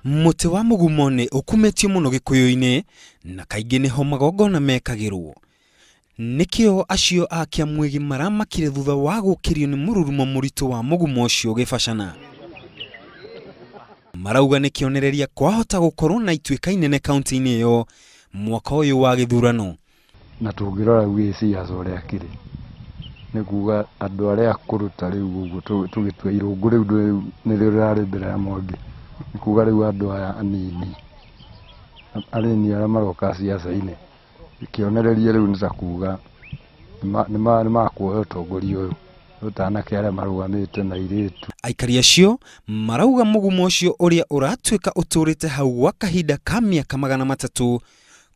Mũtĩ wa mũgumo nĩ ũkumĩtio mũno Gĩkũyũ-inĩ na kaingĩ nĩho magongona mekagĩrwo. Nĩkĩo acio a Kĩamwĩgĩ maramakire thutha wa gũkĩrio nĩ mũrurumo mũritũ wa mũgumo ũcio ũgĩbacana. Marauga nĩ kĩonereria kwahota gũkorwo na ituĩka inene kaunti-inĩ ĩyo mwaka ũyũ wa gĩthurano. Na tũngĩrora rĩu gĩciaca ũrĩa kĩrĩ, nĩ kuga andũ arĩa akũrũ ta rĩu ũguo tũgĩtua Irũngũ rĩu nĩrĩo rĩrarĩ mbere ya Mwangi, nĩ kuga rĩu andũ aya anini, anini arĩa maroka ciaca-inĩ, kĩonereria rĩu nĩ ta kuga nĩ makuoya ũtongoria ũyũ, rĩu ta anake arĩa marũgamĩte na airĩtu. Aikari acio marauga mũgumo ũcio ũrĩa ũratuĩka ũtũrĩte hau gwa kahinda ka mĩaka 300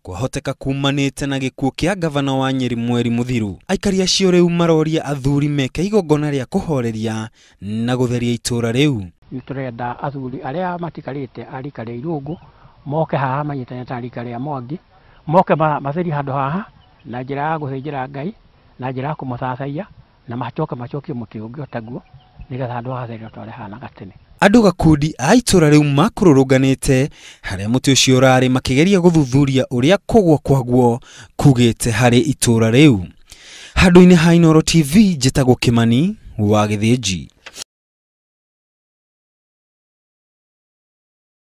kwahoteka kumanĩte na gĩkuũ kĩa gavana wa Nyeri mweri mũthiru. Aikari acio rĩu maroria athuri meke igongona rĩa kũhoreria na gũtheria itũra rĩu. Nĩ tũrenda athuri arĩa matikarĩte a rika rĩa Irũngũ moke haha manyitanĩte na rika rĩa Mwangi, moke matherie handũ haha na njĩra ya gũthĩnjĩra Ngai, na njĩra ya kũmũthathaia, na macoke macokie mũtĩ ũngĩ o taguo nĩgetha handũ haha hatherere ta ũrĩa hahanaga tene. Andũ gakundi a itũra rĩu makũrũrũnganĩte harĩa mũtĩ ũcio ũrarĩ makĩgeria gũthuthuria ũrĩa kũgwa kwaguo kugĩte harĩ itũra rĩu. Handũ-inĩ ha Inooro TV njĩtagwo Kĩmani wa Gĩthĩnji.